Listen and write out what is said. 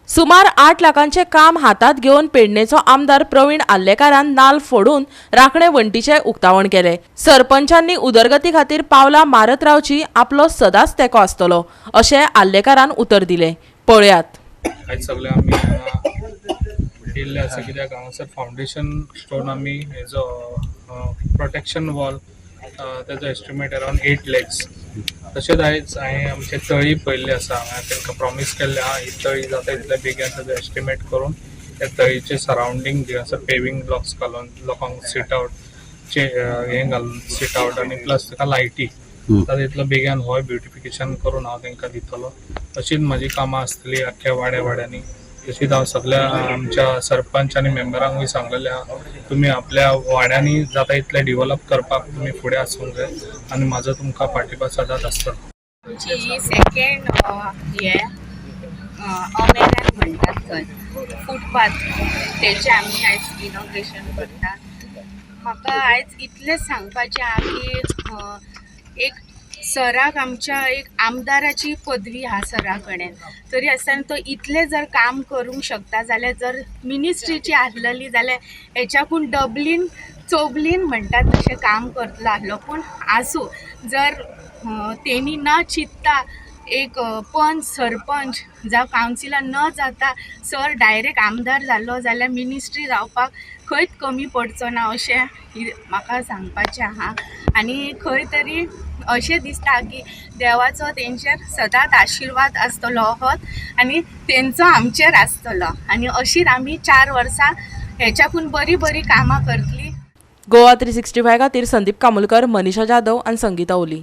सुमार 8 लाखांचें काम हातांत घेवन पेडणेचो आमदार प्रवीण आर्लेकारान नाल फोडून राखणे वण्टीचें उक्तावण केलें. सरपंचांनी उदरगती खातीर पावलां मारत रावची, आपलो सदांच तेंको आसतलो अशें आर्लेकारान उतर दिलें. पळयात. आयज सगळे आमी हांगा येयल्ले आसा, कित्याक हांगासर फावंडेशन स्टोन आमी हेजो प्रोटेक्शन वॉल, तेजो एस्टिमेट अरावंड 8 लॅक्स. तशेंच आयज हांवें आमचे तळी पळयल्ली आसा. हांवें तांकां प्रॉमीस केल्लें आहा, ही तळी जाता तितल्या बेगीन तेजो एस्टिमेट करून त्या तळीचे सरावंडींग जे आसा, पेविंग ब्लॉक्स घालून, लोकांक सीट आउट हें घालून, सीट आउट आनी प्लस ताका लायटी जाता तितलो बेगीन होय ब्युटिफिकेशन करून हांव तांकां दितलो. अशीच म्हाजी कामां आसतली आख्ख्या वाड्या वाड्यांनी. तशीच हांव सगल्या आमच्या सरपंच आनी मेंबरांकूय सांगलेलें आहा, तुमी आपल्या वाड्यांनी जाता इतलें डिवलप करपाक तुमी फुडें आसूंक जाय आनी म्हाजो तुमकां पाठिंबा सदांच आसतलो. आमची ही सेकंड हे अमेरान म्हणटात थंय फुटपाथ, तेचें आमी आयज इनॉग्रेशन करता. म्हाका आयज इतलेंच सांगपाचें आहा की एक सराक आमच्या एक आमदाराची पदवी आहा सरा कडेन, तरी आसतना तो इतलें जर काम करूंक शकता जाल्यार जर मिनिस्ट्रीची आसलेली जाल्यार हेच्याकून डबलीन चोबलीन म्हणटात तशें काम करतलो आसलो. पूण आसूं, जर तेणी न चिंतता एक पंच, सरपंच जावं कावन्सिलर न जाता सर डायरेक्ट आमदार जालो जाल्यार मिनिस्ट्री जावपाक खंयच कमी पडचो ना अशें म्हाका सांगपाचें आहा. आनी खंय तरी अशें दिसता की देवाचो तेंचेर सदांच आशिर्वाद आसतलो होच आनी तेंचो आमचेर आसतलो आनी अशीच आमी 4 वर्सां हेच्याकून बरीं बरीं कामां करतलीं. गोवा 365 खातीर संदीप कामुलकर, मनीषा जाधव आनी संगीता ओली.